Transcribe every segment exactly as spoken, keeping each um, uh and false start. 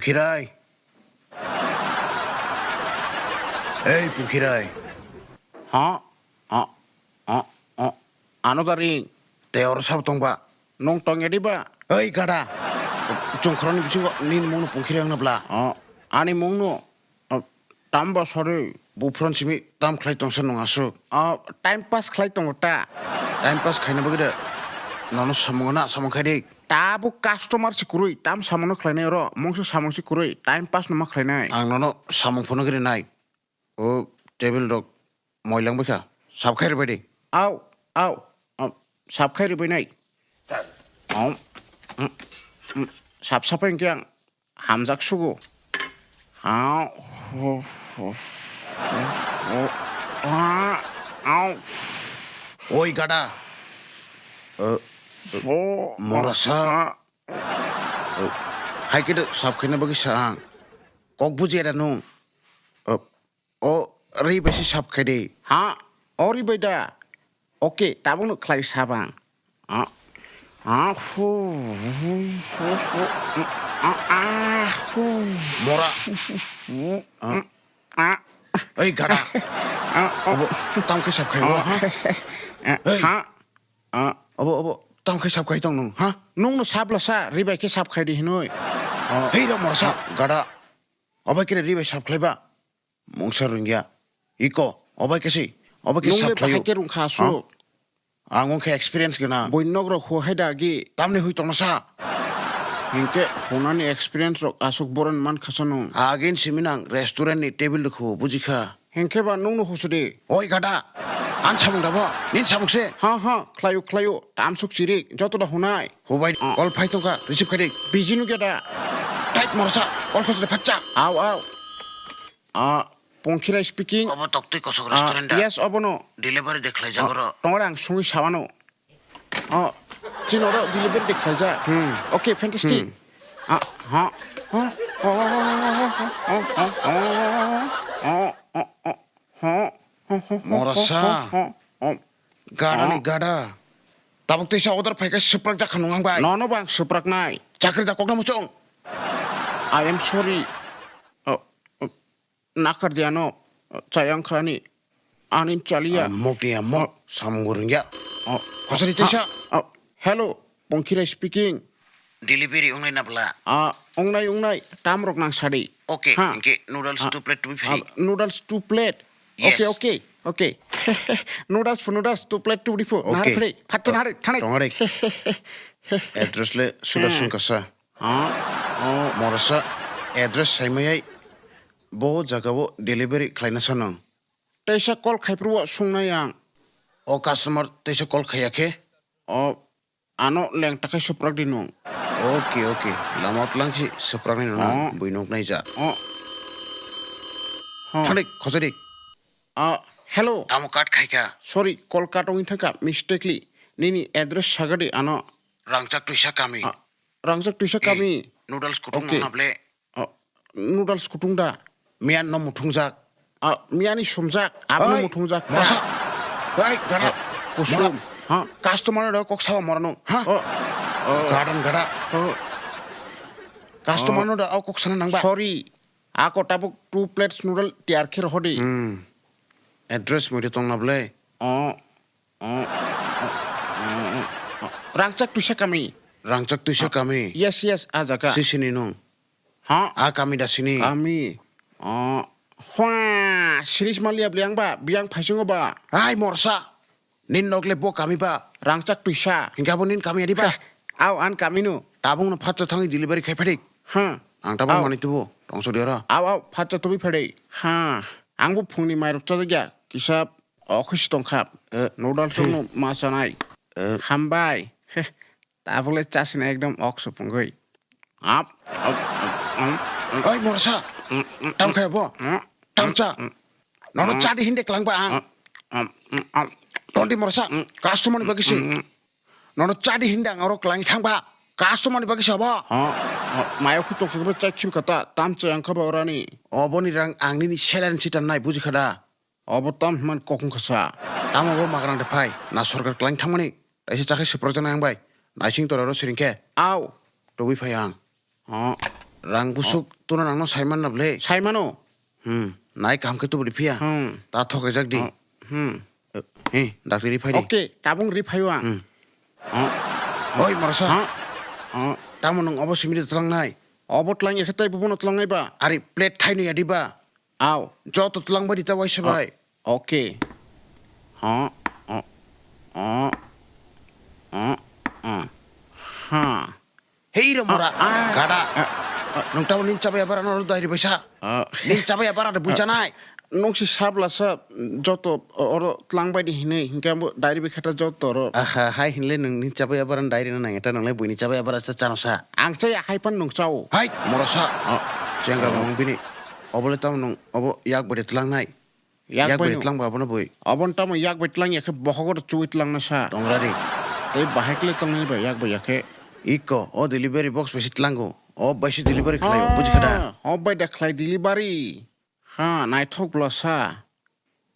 Khirai. Ei, Pungkhirai. Ha? A, a, a, ano da ring. Te oro sabo tong ba? Nung tong ya di ba? Ei, gada. Chungkhoroni bisingo nini mungno Pungkhirai wngna bla? A, ani mungno. A, tam ba sari. Buphron simi tam khlai tongsa nung aswk? A, time pass khlai tongo ta. Time pass khaina bagwi de nono samung na samung khai di. Tabuk customer se kwrwi, tam samungo khlainai oro, mungsa samung se kwrwi, time pass no ma khlainai. Ang nono samung phunugwi rinai. O table rok moilang bwkha, sap khai rwbai di. Au, au, au, sap khai rwbai nai. Au, mm, mm, sap sap hinkhe ang hamjak sugo. Au, hu, hu, hu, hu, ah, au. Oi gada. O, o, morasa. Ah. Hai khe sap khaina bagwi sa ang. Kok bujiya da nung. O, o ri bai se sap khai di. Ha? O ri bai da. Okay, tabuk no khlai sap ang. Ah. Ah, hu, hu, hu, hu, ah, ah, hu. Mora. Ah. Ah. Ei gada. Ah, oh. Obo tam khe sap khai o, ha? Ah, ei. Ha? Ah. Obo, obo, tam khai sap khai tong nung, ha? Nung no sap la sa, ri bai khe sap khai di hinoi. Oh. Hei rok morsa, gada. Obai khe ri bai sap khlai ba. Mungsa rungya. Iko, obai khe si, obai khe sap khlai o. Nung le bahai khe rung kha aswk. Ang wngkha experience gwnang. Buini nok rok hu hai da agi. Tamni hui tongna sa? Hinkhe hunani experience rok aswk boron man kha sa nung. Agin simi nang restaurant ni table rok hu buji kha. Hinkhe ba nung no husu di. Oi gada. An samung da bo? Nin samung se? Ha ha, khlaio khlaio. Tamsuk chirik, joto da hunai. Hubai call phai tongkha, receive khai di. Busy nugya da. Tait morsa, call khosle phatcha. Au au. Ah, Pongkhirai speaking. Obo Toktwi Kosok restaurant da? Yes, obono. Delivery de khlaijak oro. Tongore ang sungwi sawano. Oh, chini oro delivery de khlaijak. Hmm. Okay, fantastic. Hmm. Ah, ha. Ha. Morasa. Gada ni gada. Tabuk teisa order phaikha suprak jak kha nung ang bai. Nono bang suprak nai. Chakri da kokna muchung. I am sorry. Oh, oh. Nakar di ano, chayang kha ani, ani chaliya. Ah, mok ni amok, samung rwngya. Oh, khosari teisa. Ah, oh, hello, Pongkhirai speaking. Delivery ongnai na bla? Ah, ongnai, ongnai, tam rok nang sadi. Okay, ha. Inke noodles two plate tubi phari. Ah, noodles two plate. Yes. Okay, okay, okay. Noodles for noodles, two plate tubi phari. Okay. Nahar phari, phatsa nahar, thanai. Tongare. Address le suda sungkasa. Ah, oh. Morasa address saimayai bo jaga o delivery khlaina sanang. Teisa call khai phuru o sungnai ang. O customer teisa call khaiya khe? O ano lengta khai suprak di nung. Okay, okay. Lama o tlang si suprak ni nuna bui nuk nai ja. Oh. Thangdi, khosadi. Ah, hello. Tamo cut khaikha? Sorry, call cut ongwi thangkha mistakenly. Nini address sagadi ano. Rangchak twisa kami. Ah, Rangchak twisa kami. Noodles kutung nang na ble. Ah, noodles kutung da. Miyan no muthungjak. Ah, miyani sumjak, abno muthungjak. Masa. Hai, gana. Kusum. Ha? Customer no kok sawa morano, ha? Oh. Garden gada. Oh. Customer no da au kok sana nangba. Sorry. Ako tabuk two plates noodle tiar khe rohodi. Hmm. Address mui tong na ble. Oh. Rangchak twisa kami. Rangchak twisa kami. Yes, yes, a jaga. Sisini nung. Ha? A kami da sini. Kami. Hwa, sinis malia bliang ba, biang phaisungo ba. Ai morsa. Nin nok le bo kami ba. Rangchak twisa. Hingka bo nin kami adi ba. Au an kami nu. Tabung no phatsa thangwi delivery khai phadik. Ha. Ang tabung mani tubu. Tongso diara. Au, au, phatsa tubi phadik. Ha. Ang bo phungni mairok chajagya. Kisa. Okhe si tongkha. Eh, noodles rokno ma chanai. Eh. Hambai. Heh, tabuk le chasina ekdom ok supungwi. Ap, ap, ap, ap, ap. Oi, morasa. Mm, mm, tam mm, khe bo. Mm, tam cha. Mm, nono mm, chadi hinde klangba ang. Mm, mm, mm, mm. Tondi morasa. Mm. Customer ni bagwi si. Mm, mm. Nono chadi hinde ang oro klangi thangba. Customer ni bagwi si obo. Ha, ha, mayo khu tongkha khe chai khim kata. Tam cha ang kha ba orani. Oboni rang ang nini salary si tan nai buji kha da. Obo tam hwnmani kok wngkha sa. Tamo bo magrang de phai, na sorkar klang thangmani, taisa chakhai swprak jana yang bai, naising tora ro siring khe. Au. Tubui phai ang. Oh. Rang busuk tuna nangno saiman na ble. Saimano. Hmm. Nai kaham khe tubudi phiya. Hmm. Ta thokajak di. Oh, hmm. Eh, eh, dakti ri phai di. Okay, tabung ri phaio ang. Hmm. Oh. Oi, morasa. Oh. Oh. Tamo nung obo simiri tlang nai. Obo tlang ya khe tai bubono tlang nai ba. Ari plate thai no ya di ba. Au. Joto tlang bai di ta waisa bai. Okay. Ha. Ha. Ha. Ha. Hei ro mora. Ah, ah. Gada. Ah, ah. Nung tamo nin chabai abara no diary bai sa. Ah. Nin chabai abara de bujanai. Nung si sabla sa joto oro tlang bai di hinui hinkhe ambo diary bai khata joto ro. Aha, hai hinle nung nin chabai abara diary no nang eta nang le buini chabai abara sa chano sa. Ang chaya hai pan nung chao. Hai, mora sa. Ah. Chengra mong bini. Obole tamo nung obo yak bai de tlang nai. Yak bai bai no. Tlang ba abono bui. Abon tamo yak bai tlang ya khe bohogo chuwi tlang na sa. Tongra di. Tei bahai kle tong nani bai yak bai ya khe. Iko, o delivery box bai si tlango. O bai si delivery khlaio, buji khada. Ah, o bai da khlai delivery. Ha, naithok bwla sa.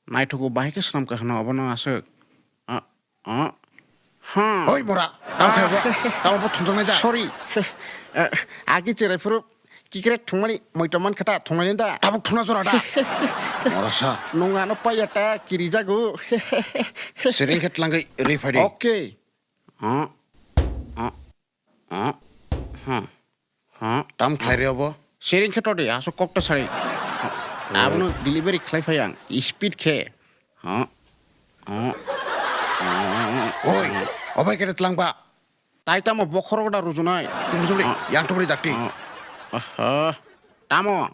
Naithok bo bahai khe swnam ka hwno abono aswk. Ah, ah. Ha. Oi mora, tamo khe bo, tamo bo thumjaknai da. Sorry. Eh, agi cherai phuru kikre thungmani moito man khata thunglai da. Tabuk thungna jora da. Mora sa. Nung ano paya ta kiri jago. Siring khe tlangwi ri phai di. Okay. Ha. Ha. Ha. Ha. Ha. Tam khlai ri obo. Siring khe todi, aswk kok ta sari. Ha. Abono delivery khlai phai ang. Speed khe. Ha. Ha. Oi, obai khe tlang ba. Tai tamo bokhorok da rujunai. Tum juli, yang tum ri dakti. Aha. Tamo.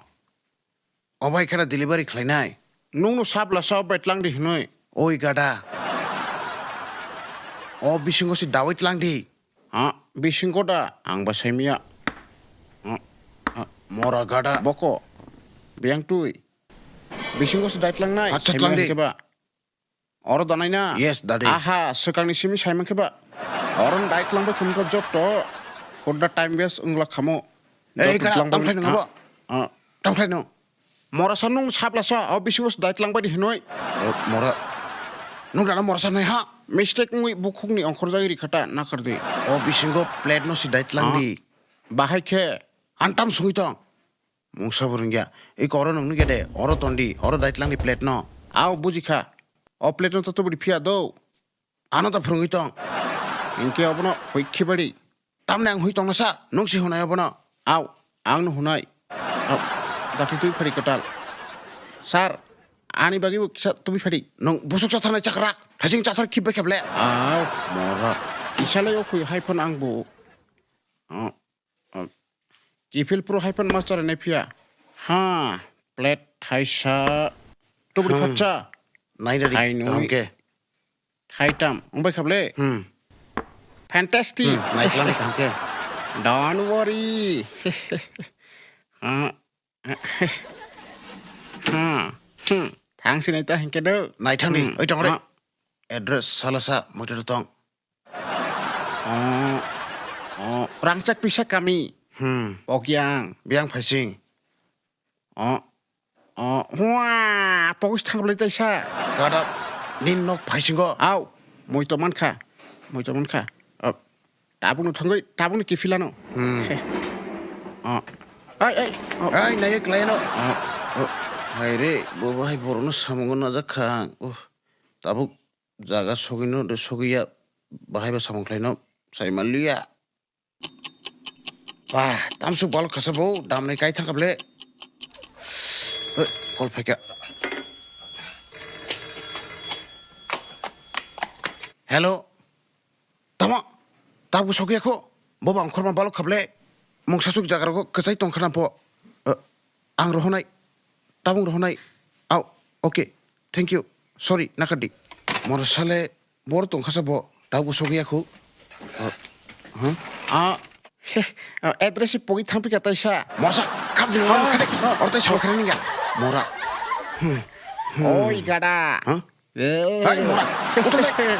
Obai khera delivery khlainai. Nungno sabla sa bai tlang di hinoi. Oi gada. O bisingo si dawi tlang di. Ha, bisingo da ang ba saimiya. Ha, ha. Mora gada. Boko. Biang tui. Bisingo si dai tlang nai. Acha, saimiya tlang di. Hingke ba. Oro danai na? Yes, dadi. Aha, swkangni simi saimang khe ba? Oro dai tlang bai khum to jotto. Hudda time waste wngla khamo. Ei, jotto kara, tlang bai tangkhlai nung ha? Abo? Ah. Tangkhlai nung? Mora sa nung sabla sa, o bisingo dai tlang bai di hinoi. O, mora. Nung dana mora sa nai ha? Mistake wngwi bukhukni ongkhorjagwi ri khata, nakhar di. O bisingo plate no si dai tlang di. Bahai khe? Antam sungwi tong. Mungsa bo rwngya. Iko oro nung nugya de, oro tondi, oro dai tlang di plate no. Au, buji kha. O plate no to tubudi phiya do. Ano ta phwrwngwi tong. Hinkhe obono hoi khibadi. Tamni ang hoi tongna sa, nung si hunai obono. Au, ang no hunai. Au, dakti twi phari kwtal. Sir, ani bagwi bo kisa tubui phadi. Nung busuk chatharnai chakrak, thajing chathar khibbai kheble. Au, mora. Isalai o khoi hai phano ang bo. Oh. Kiphil pro hai phano ma chara nai phiya. Ha, plate thaisa. Tubri phatsa. Nai radi, thainwi. Kaham khe. Thaitam. Wngbai khable? Hmm. Fantastic. Hmm, nai tlang kaham khe. Don't worry. Ha. Ha. Hmm. Thang sinai ta hinkhe do. Nai thang di, hmm, oi tong re. Ha. Address sala sa, motor tong. Oh, oh, rangchak pisa kami. Hmm. Pokyang. Biang phaising. Oh, oh, hua, pokis thang bolai taisa. Kada nin nok phaisingo. Au, moi to mankha. Moi to mankha. Oh, tabuk no thangoi, tabuk no kifilano. Hmm. Oh. Ai, ai. Oh. Ai, nai klaino. Oh. Oh. Hai re, bo bahai borono samungo najak khang. Oh, tabuk jaga sogwino de sogwiya bahai ba samung khlaino sai manliya. Bah, tamsuk balok khasa bo damnai kai thangkha ble. Eh, call phaikha. Hello. Tamo, tabuk sogwiya kho. Bo ba ongkhorma balok kha ble. Mungsa suk jaga rogo kwchai tongkha na bo. Eh, Ang rohonai, tabung rohonai. Au, okay, thank you. Sorry, nakardi. Mora sale, bor tongkhasa bo, tabuk sogwi akhu. Ah, huh? Ah, he, ah, address si pogwi thangpi ka taisa. Mora sa, khap ding, ah, khade. Ah. Or tai sawa khare ninga. Mora. Hmm. Hmm. Oi, gada. Huh? Eh. Hai, mora. Utul dai.